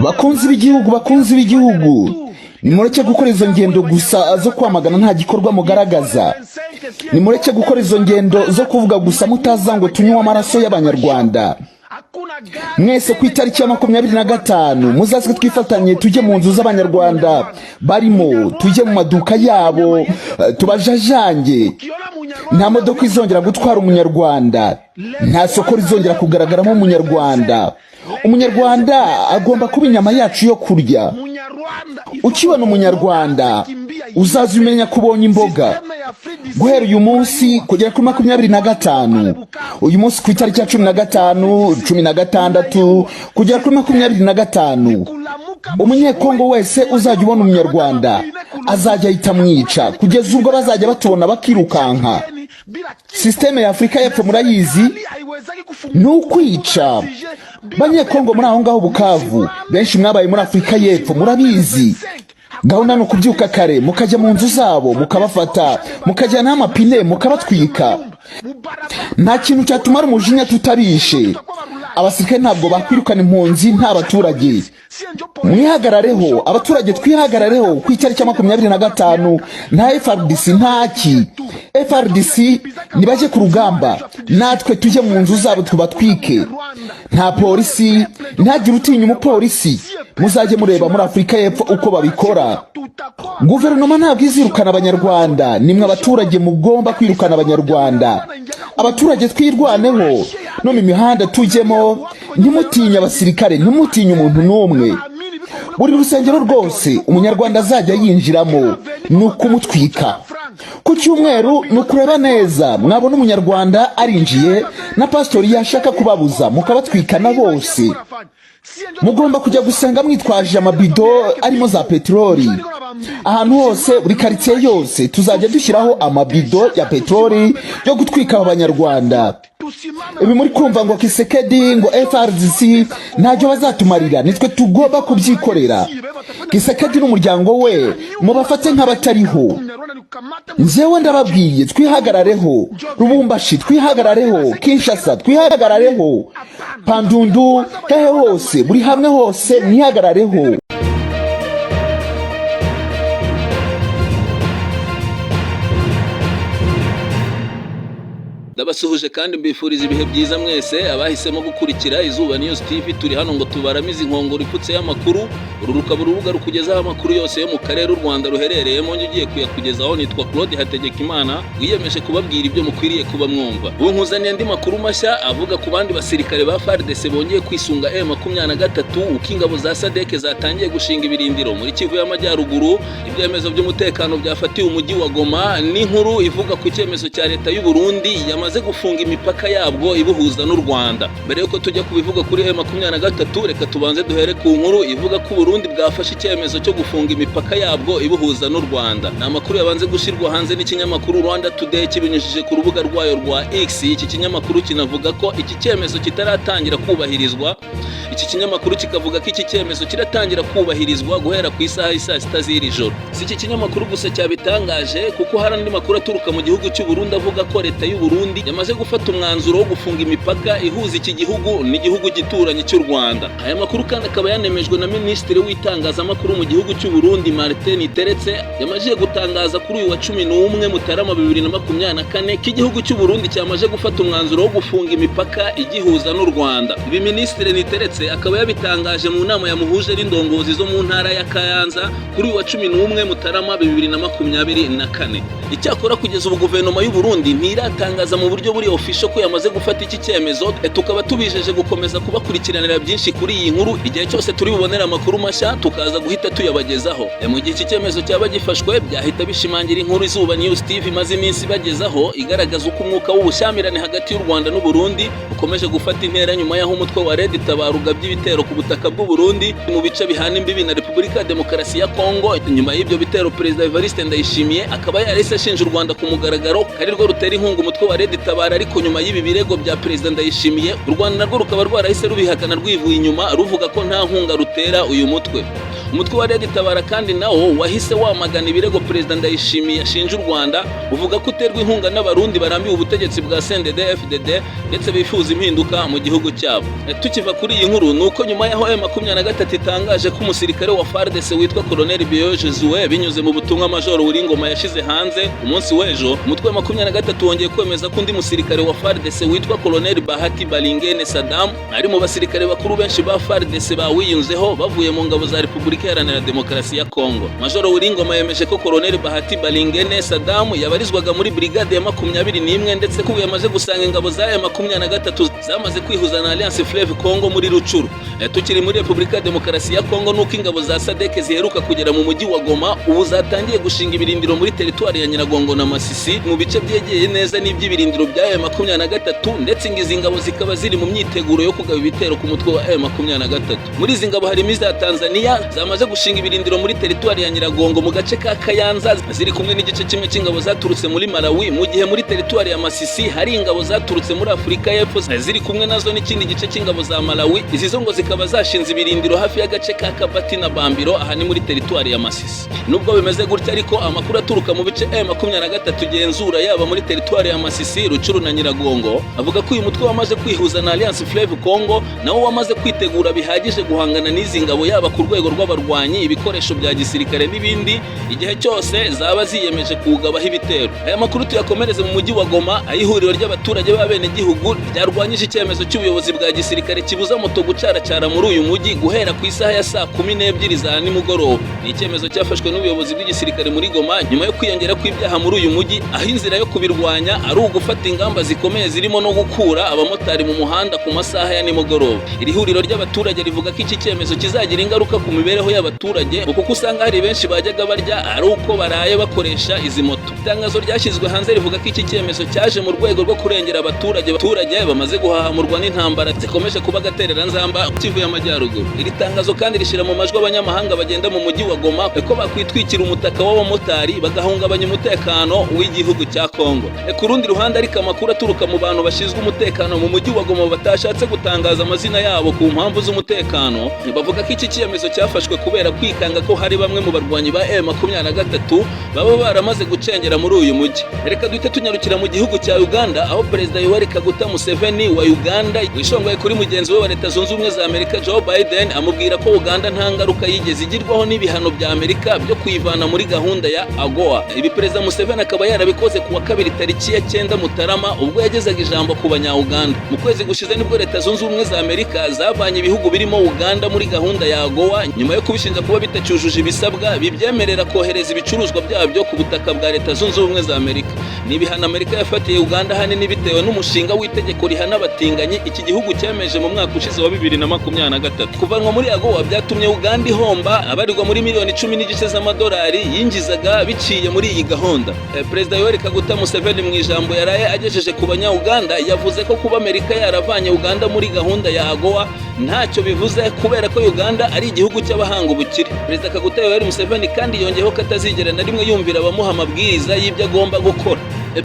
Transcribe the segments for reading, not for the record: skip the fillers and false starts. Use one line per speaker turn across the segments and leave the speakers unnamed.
Bakunzi b'igihugu, bakunzi b'igihugu, nimureke gukora izo ngendo gusa zo kwamagana nta gikorwa mugaragaza. Nimureke gukora izo ngendo zo kuvuga gusa mutaza ngo tunywe amaraso y'Abanyarwanda. Mwese ku itariki ya 25 muzaze twifatanye, tujye mu nzu z'Abanyarwanda barimo, tujye mu maduka yabo, tubajajange. Nta modoka izongera gutwara Umunyarwanda, nta soko rizongera kugaragaramo Umunyarwanda. Umunyarwanda agomba kuba inyama yacu yo kurya. Ukibona Umunyarwanda uzaza umenya ko ubonye imboga. Guhera uyu munsi kugera kuri 25, uyu munsi ku itariki ya 15, 16 kugera kuri 25, Umunyekongo wese uzajya ubona Umunyarwanda azajya ahita amwica, kugeza ubwo bazajya batubona bakirukanka. Système ya Afurika y'Epfo murayizi, ni ukwica. Banyekongo muri aho ngaho Bukavu, benshi mwabaye muri Afurika y'Epfo murabizi. Gahunda ni ukubyuka kare mukajya mu nzu zabo, mukabafata, mukajyanaho amapine, mukabatwika. Nta kintu cyatumara umujinya tutabishe. Abasirikare ntabwo bakwirukana impunzi nta baturage. Mwihagarareho abaturage, twihagarareho ku itariki ya 25. Nta FARDC, ntaki FARDC, nibajye ku rugamba, natwe tujye mu nzu zabo tubatwike. Nta polisi, ntagire utinya umupolisi. Muzajye mureba muri Afurika y'Epfo uko babikora. Guverinoma ntabwo izirukana Abanyarwanda, nimwe abaturage mugomba kwirukana Abanyarwanda. Abaturage twirwaneho no mu mihanda tujyemo. Ntimutinye abasirikare, ntimutinye umuntu n'umwe. Buri rusengero rwose Umunyarwanda azajya yinjiramo ni ukumutwika. Ku cyumweru ni ukureba neza, mwabona Umunyarwanda arinjiye na pasitori yashaka kubabuza, mukabatwikana bose. Mugomba kujya gusenga mwitwaje amabido arimo za peteroli. Ahantu hose, buri karitsiye yose, tuzajya dushyiraho amabido ya peteroli yo gutwika aba Banyarwanda. Ibi muri kumva ngo Tshisekedi, ngo FARDC, ntacyo bazatumarira, nitwe tugomba kubyikorera. Tshisekedi n'umuryango we mubafate nk'abatariho. Njyewe ndababwiye, twihagarareho. Lubumbashi twihagarareho, Kinshasa twihagarareho, Bandundu, hehe hose, buri hamwe hose mwihagarareho.
Ndabasuhuje kandi mbifuriza ibihe byiza mwese abahisemo gukurikira Izuba News TV. Turi hano ngo tubaramize inkongoro ipfutse y'amakuru. Uru rukaba urubuga rukugezaho amakuru yose yo mu karere u Rwanda ruherereyemo. Njye ugiye kuyakugezaho nitwa Claude Hategekimana, wiyemeje kubabwira ibyo mukwiriye kuba mwumva. Ubu nkuzaniye andi makuru mashya avuga ku bandi basirikare ba FARDC bongeye kwisunga M23, uko ingabo za SADC zatangiye gushinga ibirindiro muri Kivu y'Amajyaruguru, ibyemezo by'umutekano byafatiwe umujyi wa Goma, n'inkuru ivuga ku cyemezo cya leta y'u Burundi yamaze gufunga imipaka yabwo ibuhuza n'u Rwanda. Mbere yuko tujya kubivuga kuri M23, reka tubanze duhere ku nkuru ivuga ko Burundi bwafashe icyemezo cyo gufunga imipaka yabwo ibuhuza n'u Rwanda. Ni amakuru yabanze gushyirwa hanze n'ikinyamakuru Rwanda Today kibinyujije ku rubuga rwayo rwa X. Iki kinyamakuru kinavuga ko iki cyemezo kitaratangira kubahirizwa. Iki kinyamakuru kikavuga ko iki cyemezo kiratangira kubahirizwa guhera ku isaha y'i saa 6 z'iri joro. Si iki kinyamakuru gusa cyabitangaje, kuko hari andi makuru aturuka mu gihugu cy'u Burundi avuga ko leta y'u Burundi yamaze gufata umwanzuro wo gufunga imipaka ihuza iki gihugu n'igihugu gituranyi cy'u Rwanda. Aya makuru kandi akaba yanemejwe na Minisitiri w'Itangazamakuru mu gihugu cy'u Burundi, Martin Niteretse, yamaze gutangaza kuri uyu wa 11 Mutarama 2024 ko igihugu cy'u Burundi cyamaze gufata umwanzuro wo gufunga imipaka igihuza n'u Rwanda. Ibi Minisitiri Niteretse akaba yabitangaje mu nama yamuhuje n'indongozi zo mu ntara ya Kayanza kuri uyu wa 11 Mutarama 2024. Icyakora kugeza ubu guverinoma y'u Burundi ntiratangaza mu buryo buri official ko yamaze gufata iki cyemezo. Tukaba tubijeje gukomeza kubakurikiranira byinshi kuri iyi nkuru. Igihe cyose turi bubonere amakuru mashya, tukaza guhita tuyabagezaho. Mu gihe iki cyemezo cyaba gifashwe, byahita bishimangira inkuru Izuba News TV imaze iminsi ibagezaho, igaragaza uko umwuka w'ubushyamirane hagati y'u Rwanda n'u Burundi ukomeje gufata intera nyuma y'aho umutwe wa Red Tabara ugabye ibitero ku butaka bw'u Burundi mu bice bihana imbibi na Repubulika ya Demokarasi ya Kongo. Nyuma y'ibyo bitero, Perezida Evariste Ndayishimiye akaba yarahise ashinja u Rwanda ku mugaragaro ko ari rwo rutera inkunga umutwe wa Red Tabara. Ariko nyuma y'ibi birego bya Perezida Ndayishimiye, u Rwanda narwo rukaba rwarahise rubihakana rwivuye inyuma, ruvuga ko nta nkunga rutera uyu mutwe. Umutwe wa Red Tabara kandi nawo wahise wamagana ibirego Perezida Ndayishimiye ashinja u Rwanda, uvuga ko uterwa inkunga n'Abarundi barambiwe ubutegetsi bwa CNDD FDD ndetse bifuza impinduka mu gihugu cyabo. Tukiva kuri iyi nkuru, nuko nyuma yaho M23 itangaje ko umusirikare wa FARDC witwa Colonel Biyo Josue, binyuze mu butumwa Major Uringoma yashize hanze umunsi w'ejo, umutwe wa 23 wongeye kwemeza ko undi musirikare wa FARDC witwa Colonel Bahati Balingene Saddam ari mu basirikare bakuru benshi ba FARDC bawiyunzeho bavuye mu ngabo za Repubulika Iharanira Demokarasi ya Kongo. Major Uringoma yemeje ko Colonel Bahati Balingene Saddam yabarizwaga muri brigade ya 21, ndetse ko yamaze gusanga ingabo za M23 zamaze kwihuza na Alliance Fleuve Congo muri Rucuru. Tukiri muri Repubulika ya Demokarasi ya Kongo, nuko ingabo za SADC ziheruka kugera mu mujyi wa Goma ubu zatangiye gushinga ibirindiro muri teritwari ya Nyiragongo na Masisi, mu bice byegeye neza n'iby'ibirindiro bya M23, ndetse izi ngabo zikaba ziri mu myiteguro yo kugaba ibitero ku mutwe wa M23. Muri izi ngabo harimo iza Tanzania zamaze gushinga ibirindiro muri teritwari ya Nyiragongo mu gace ka Kayanza, ziri kumwe n'igice kimwe cy'ingabo zaturutse muri Malawi, mu gihe muri teritwari ya Masisi hari ingabo zaturutse muri Afurika y'Epfo ziri kumwe nazo n'ikindi gice cy'ingabo za Malawi. Izi zo ngo zikaba zashinze ibirindiro hafi y'agace ka Kabati na Bambiro, aha ni muri teritwari ya Masisi. Nubwo bimeze gutya ariko, amakuru aturuka mu bice M23 genzura, yaba muri teritwari ya Masisi, Rucuru na Nyiragongo, avuga ko uyu mutwe wamaze kwihuza na Alliance Fleuve Congo nawo wamaze kwitegura bihagije guhangana n'izi ngabo, yaba ku rwego rw'abarwanyi, ibikoresho bya gisirikare n'ibindi, igihe cyose zaba ziyemeje kuwugabaho ibitero. Aya makuru tuyakomereze mu mujyi wa Goma, aho ihuriro ry'abaturage b'abenegihugu ryarwanyije icyemezo cy'ubuyobozi bwa gisirikare kibuza moto gucaracara muri uyu mujyi guhera ku isaha ya 12:00 za nimugoroba. Ni icyemezo cyafashwe n'ubuyobozi bw'igisirikare muri Goma nyuma yo kwiyongera kw'ibyaha muri uyu mujyi, aho inzira yo kubirwanya ari ugufata ingamba zikomeye zirimo no gukura abamotari mu muhanda ku masaha ya nimugoroba. Iri huriro ry'abaturage rivuga ko iki cyemezo kizagira ingaruka ku mibereho y'abaturage, kuko usanga hari benshi bajyaga barya ari uko baraye bakoresha izi moto. Itangazo ryashyizwe hanze rivuga ko iki cyemezo cyaje mu rwego rwo kurengera abaturage bamaze guhahamurwa n'intambara zikomeje kuba agatereranzamba Kivu y'Amajyaruguru. Iri tangazo kandi rishyira mu majwi abanyamahanga bagenda mu mujyi wa Goma ko bakwitwikira umutaka w'abamotari bagahungabanya umutekano w'igihugu cya Kongo. Ku rundi ruhande ariko, amakuru aturuka mu bantu bashinzwe umutekano mu mujyi wa Goma batashatse gutangaza amazina yabo ku mpamvu z'umutekano, bavuga ko iki cyemezo cyafashwe kubera kwikanga ko hari bamwe mu barwanyi ba M23 baba baramaze gucengera muri uyu mujyi. Reka duhite tunyarukira mu gihugu cya Uganda, aho Perezida Yoweri Kaguta Museveni wa Uganda wishongoye kuri mugenzi we wa Leta Zunze Ubumwe za Amerika Joe Biden, amubwira ko Uganda nta ngaruka yigeze igirwaho n'ibihano bya Amerika byo kuyivana muri gahunda ya AGOA. Ibi Perezida Museveni akaba yarabikoze ku wa kabiri tariki ya 9 Mutarama, ubwo yagezaga ijambo ku banya-Uganda. Mu kwezi gushize nibwo Leta Zunze Ubumwe za Amerika zavanye ibihugu birimo Uganda muri gahunda ya AGOA, nyuma yo kubishinja kuba bitacyujuje ibisabwa bibyemerera kohereza ibicuruzwa byabyo ku butaka bwa Leta Zunze Ubumwe za Amerika. Ni ibihano Amerika yafatiye Uganda ahanini bitewe n'umushinga w'itegeko rihana abatinganyi iki gihugu cyemeje mu mwaka ushize wa 2023. Kuvanwa muri AGOA byatumye Uganda ihomba abarirwa muri miliyoni 10.5 z'amadolari yinjizaga biciye muri iyi gahunda. Perezida Yoweri Kaguta Museveni mu ijambo yaraye agejeje ku banya-Uganda yavuze ko kuba Amerika yaravanye Uganda muri gahunda ya AGOA ntacyo bivuze, kubera ko Uganda ari igihugu cy'abahanga ubukire. Perezida Kaguta Yoweri Museveni kandi yongeyeho ko atazigera na rimwe yumvira abamuha amabwiriza y'ibyo agomba gukora.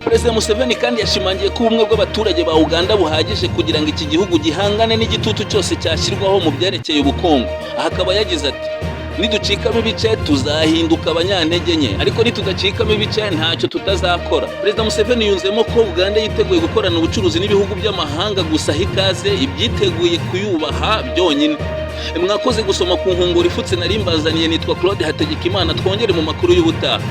Perezida Museveni kandi yashimangiye ko ubumwe bw'abaturage ba Uganda buhagije kugira ngo iki gihugu gihangane n'igitutu cyose cyashyirwaho mu byerekeye ubukungu. Aha akaba yagize ati: "Niducikamo ibice tuzahinduka abanyantege nke, ariko nitudacikamo ibice ntacyo tutazakora." Perezida Museveni yunzemo ko Uganda yiteguye gukorana ubucuruzi n'ibihugu by'amahanga, gusa aha ikaze ibyiteguye kuyubaha byonyine. Mwakoze gusoma ku nkongoro ifutse nari mbazaniye. Nitwa Claude Hategekimana, twongere mu makuru y'ubutaha.